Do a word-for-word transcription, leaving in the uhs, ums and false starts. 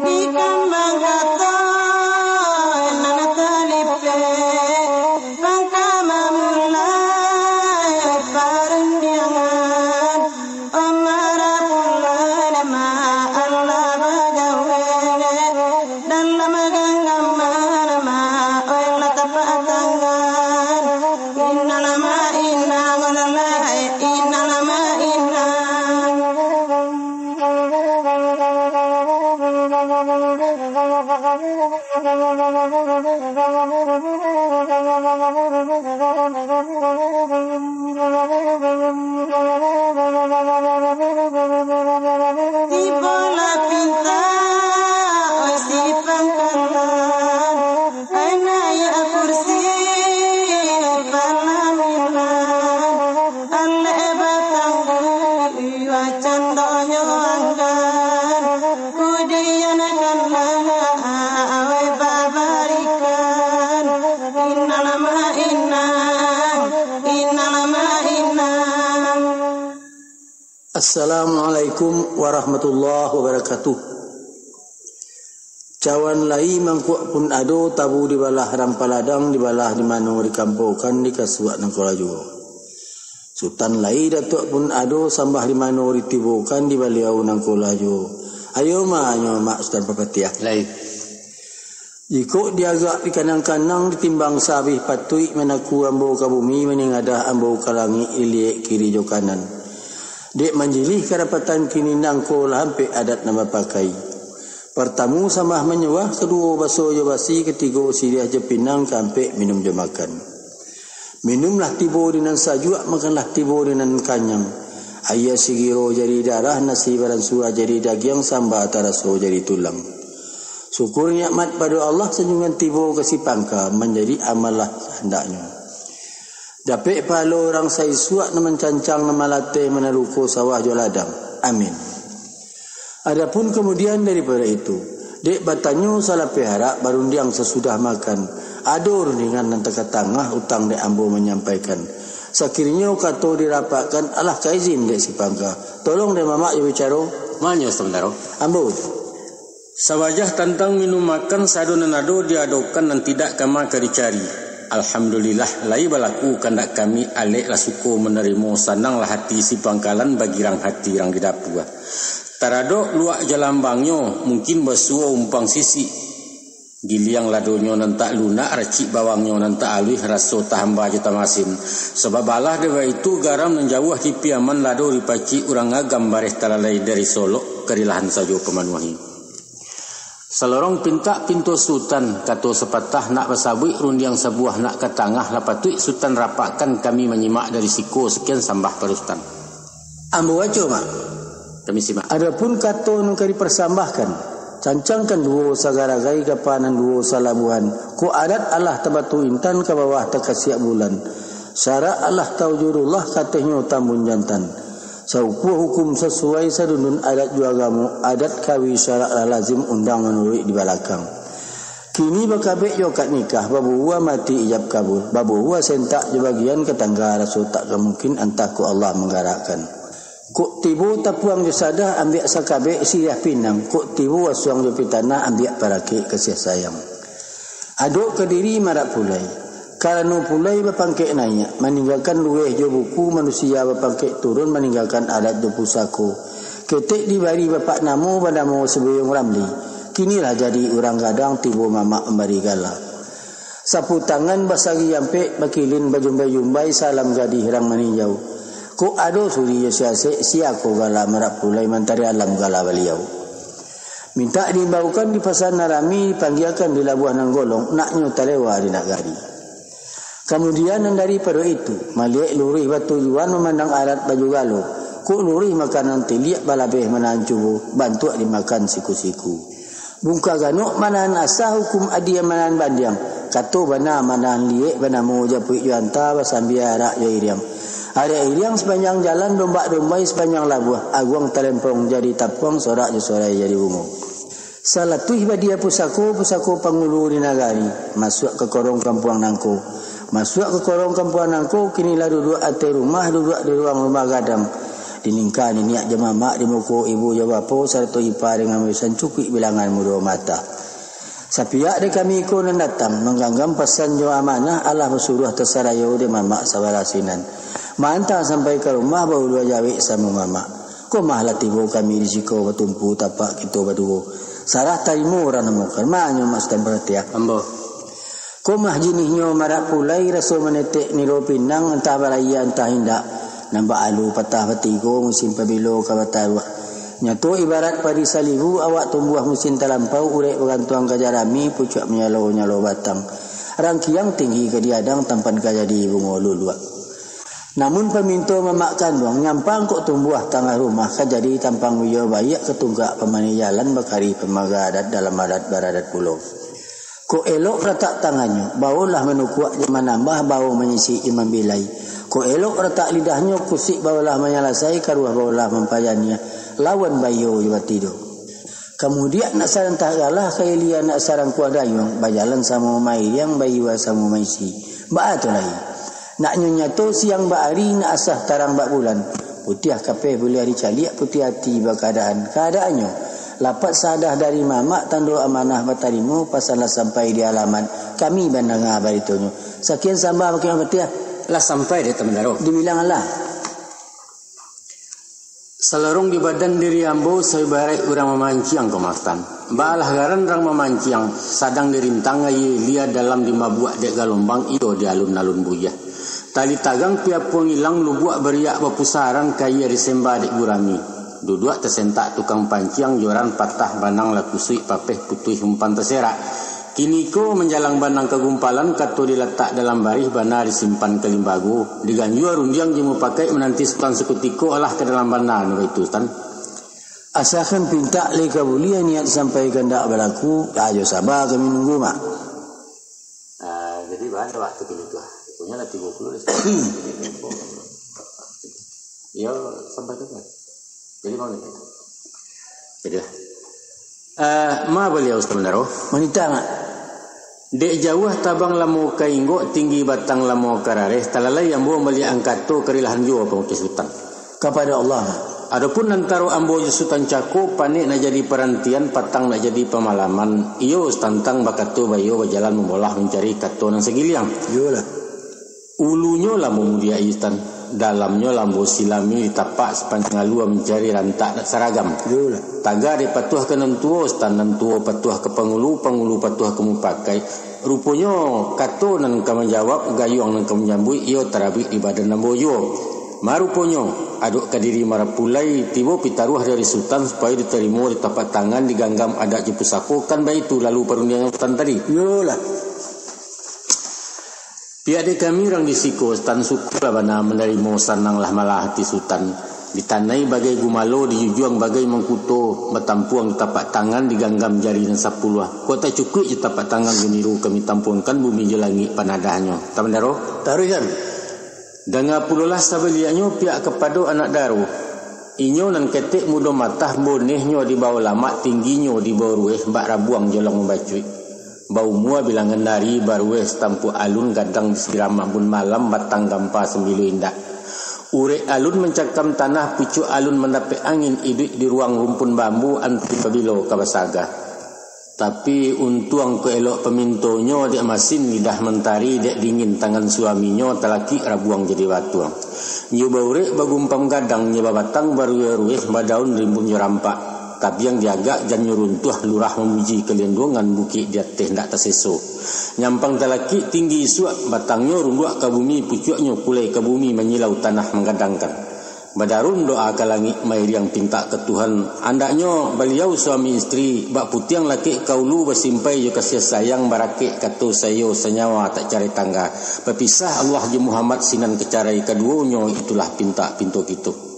Di kambang atau nan talipeh, pangka mamulai parundiangan. Amara pulai ma Allah bagawe, dalam ganggaman ma olah tapak tangan. Innal ma innang, walai, innal ma innang. Tibolah pinta, oi si pangkalan, ai naiak kursi palaminan, alek batangguang, candonyo anggan, kudian kanlah, oi babarikan, innal ma innang, innal ma innang. Assalamualaikum warahmatullahi wabarakatuh. Cawan lai mangkuak pun ado, tabu dibalah rang paladang, dibalah di mano dikampokan, dikasuak nangko lah juo. Sutan lai datuak pun ado, sambah di mano ditibokan, di baliau nangko lah juo. Ayo ma, nyo mak Sutan Papatiah. Lai. Jikok diagak dikanang-kanang, ditimbang sabih patuik, manaku ambo ka bumi, maningadah ambo ka langik, diliek kiri jo kanan. Dek manjilih kadapatan kini, nangko lah ampek adat nan bapakai. Partamu sambah manyambah, kaduo baso jo basi, katigo siriah jo pinang, kaampek minum jo makan. Minumlah tibo di nan sajuak, makanlah tibo di nan kanyang. Aia sigiro jadi darah, nasi baransua jadi dagiang, samba taraso jadi tulang. Syukur nikmat pado Allah, sanjuangan tibo ka si pangka, manjadi amal lah kahandaknyo. Dapek pahalo urang saisuak, nan mancancang, nan malateh, manaruko sawah jo ladang. Amin. Adapun kamudian daripado itu, dek batanyo salapeh arak, barundiang sasudah makan, ado rundingan nan takatangah, utang dek ambo manyampaikan. Sakirinyo kato dirapakkan, alah ka izin dek si pangka. Tolong dek mamak jo bicaro. Manyo sabantaro. Ambo. Sabajah tantang minum makan, sado nan ado diadokan, nan tidak kama ka dicari. Alhamdulillah, lai balaku kandak kami, alek lah suko manarimo, sananglah hati si pangkalan, bagirang hati rang di dapua. Taradok luak jalambangnyo, mungkin basuo umpang sisik. Giliang ladonyo nan tak lunak, racik bawangnyo nan tak aluih, raso tahamba jo tamasin. Sabab alah dek baitu, garam nan jauah dipiaman, lado dipacik urang agam, bareh talalai dari Solok, karilahan sajo pamanuahi. Salorong pintak pinto Sutan, kato sapatah nak basabuik, rundiang sabuah nak ka tangah, lah patuik Sutan rapakkan, kami manyimak dari siko, sakian sambah pado Sutan. Ambo baco, Mak. Kami simak. Adapun kato nan ka diparsambahkan, cancangkan duo sagaragai, kapa nan duo salabuahan, kok adat alah tabatu intan, ka bawah takasiak bulan, syarak alah taujurullah, katehnyo tambun jantan. Saukua hukum sasuai, sadundun adat jo agamo, adat kawi syarak lah lazim, undang manuruik di balakang. Kini bakabek jo akad nikah, babuhua mati ijab kabul, babuhua sentak jo bagian, ka tangga raso tak ka mungkin, antah kok Allah manggarakkan. Kok tibo tapuang jo sadah, ambiak sakabek siriah pinang, kok tibo asuang jo pitanah, ambiak parakek kasiah sayang. Adok ka diri marak pulai. Karano pulai bapangkek naiak, maninggakan lueh jo buku, manusia bapangkek turun, maninggakan adat jo pusako. Ketek dibari bapak namo, banamo Subayung Ramli. Kini lah jadi urang gadang, tibo mamak mambari gala. Sapu tangan basari ampek, bakilin bajumbai-jumbai, salam gadih rang maninjau. Kok ado suri jo siasek, sia ko gala marak pulai, mantari alam gala baliau. Mintak diimbaukan di pasa nan rami, dipanggiakan di labuah nan golong, naknyo talewa di nagari. Kamudian nan daripado itu, maliek luruih batujuan, mamandang adat baju galo, kok luruih makanan tiliak, balabeh manahan cubo, bantuak dimakan siku-siku. Bungka ganok manahan asa, hukum adie manahan bandiang. Kato bana manahan liek, banamo japuik jo anta, basambia arak jo iriang. Arak iriang sapanjang jalan, dombak dombai sapanjang labuah, aguang talempong jadi tapuang, sorak jo sorai jadi bungo. Salatuih badia pusako, pusako pangulu di nagari, masuak ka korong kampuang nangko. Masuak ka korong kampuang nangko, kini lah duduak ateh rumah, duduak di ruang rumah gadang. Diningka niniak jo mamak, di muko ibu jo bapo, sarato ipa dengan mamisan cukuik bilangan mudo mata. Sapiak dek kami iko nan datang, mangganggam pasan jo amanah, alah basuruah tasarayo dek mamak sabalah sinan. Maanta sampai ka rumah, baulua jawek samo mamak. Ko mah lah tibo kami di siko, batumpu tapak kito baduo. Sarah tarimo urang namokan, manyo Mak Sutan Paratiah. Ambo. Ko mah jinihnyo marak pulai, raso manetek niro pinang, antah baraya antah indak. Nan baalu patah batigo, musim pabilo ka bataruak. Nyato ibarat padi salibu, awak tumbuah musim talampau, urek bagantuang ka jarami, pucuak manyalo-nyalo batang. Rangkiang tinggi ka diadang, tampan ka jadi bungo luluak. Namun paminto mamak kanduang, nyampang kok tumbuah tangah rumah, ka jadi tampang bia baiak, ka tunggak pamanih jalan, bakari pamaga adat, dalam adat baradat pulo. Kok elok ratak tangannyo, baolah manukuak jo manambah, bao manyisik jo mambilai. Kok elok ratak lidahnyo, kusuik baolah manyalasai, karuah baolah mampajaniah, lawan baiyo jo batido. Kamudiak nak sarantah galah, ka ilia nak sarangkuah dayuang, bajalan samo mairiang, baiwa samo maisi. Baa tu lai? Naknyo nyato siang bak ari, nak asah tarang bak bulan. Putiah kapeh buliah dicaliak, putiah ati bakaadaan. Kaadaannyo, lapat sadah dari mamak, tando amanah batarimo, pasan lah sampai di alamat, kami mandanga baritonyo. Sakian sambah, Mak Sutan Paratiah. Lah sampai dek Taman Daro. Dibilang alah. Salorong di badan diri ambo, saibaraik urang mamanciang ka matan. Baalah garan rang mamanciang, sadang dirintang aia, lia dalam dimabuak dek galombang, iyo di alun-alun buyah. Tali tagang piapuang ilang, lubuak bariak bapusaran, kaia disemba dek gurami. Duduak tasentak tukang panciang, joran patah banang lah kusuik, papeh putuih umpan taserak. Kiniko manjalang banang ka gumpalan, kato dilatak dalam barih, bana disimpan ka limbago, diganjua rundiang jo mupakaik, mananti Sutan sakutiko, alah ka dalam bana nan baitu, Sutan. Asakan pintak lai ka buliah, niat sampai kandak balaku, ajo saba kami nunggu, Mak. Ah, jadi, baa waktu kini tu, ah? Ruponyo lah tigo puluah lah. Iyo, sampai tu, kan? Jadi, mau ni? Jadi lah. Eh, ma baliau, Sutan Mandaro? Manitah, Mak. Dek jauah tabang lamo ka inggok, tinggi batang lamo ka rareh, talalai ambo maliek angkato, karilahan juo pangukeh Sutan. Kapado Allah, Mak. Adopun antaro ambo jo Sutan Cako, panek nak jadi parantian, patang nak jadi pamalaman, iyo satantang bakato baiyo, bajalan mambolah mancari kato nan sagiliang. Iyolah. Ulunyo lah mamudiak Sutan, dalamnyo lah ambo silami, ditapak sapanjang alua, mancari rantak nak saragam. Iyolah. Taga dipatuah ka nan tuo, Sutan, nan tuo patuah ka pangulu, pangulu patuah ka mupakaik. Ruponyo kato nan ka manjawab, gayuang nan ka manyambuik, iyo tarabuik di badan ambo juo. Ma ruponyo, adok ka diri marapulai, tibo pitaruah dari Sutan, supayo ditarimo, ditapak tangan, diganggam adat jo pusako, kan baitu lalu parundiangan Sutan tadi. Iyolah. Pihak dek kami urang di siko, Sutan, syukurlah bana manarimo, sananglah malah ati Sutan. Ditanai bagai gumalo, dijujuang bagai mangkuto, batampuang tapak tangan, diganggam jari nan sapuluah. Kok tacukuik jo tapak tangan jo niru, kami tampuangkan bumi jo langik panadahnyo. Taman Daro? Taruihkan. Danga pulolah sabaliaknyo pihak kapado anak daro. Inyo nan ketek mudo matah, bonehnyo di bawah lamak, tingginyo di bawah rueh, bak rabuang jolong mambacuik. Baumua bilangan ari, barueh satampuak alun, gadang disiram ambun malam, batang gampa sambilu indak. Urek alun mancakam tanah, pucuak alun mandapek angin, iduik di ruang rumpun bambu, anti pabilo ka basaga. Tapi untuang kok elok pamintonyo, dek masin lidah mantari, dek dingin tangan suaminyo, talakik rabuang jadi batuang. Nyo baurek bagumpam gadang, nyo babatang barueh-rueh, badaun rimbun nyo rampak. Tabiang diagak jan nyo runtuah, lurah mamuji kalendongan, bukik di ateh ndak taseso. Nyampang talakik tinggi isuak, batangnyo runduak ka bumi, pucuaknyo kulai ka bumi, manyilau tanah manggadangkan. Badarun doa ka langik, mairiang pintak ka Tuhan, andaknyo baliau suami isteri, bak putiang lakek ka ulu, basimpai jo kasiah sayang, barakek kato saiyo, sanyawa tak carai tangga. Bapisah Allah jo Muhammad, sinan ka carai kaduonyo, itulah pintak pinto kito.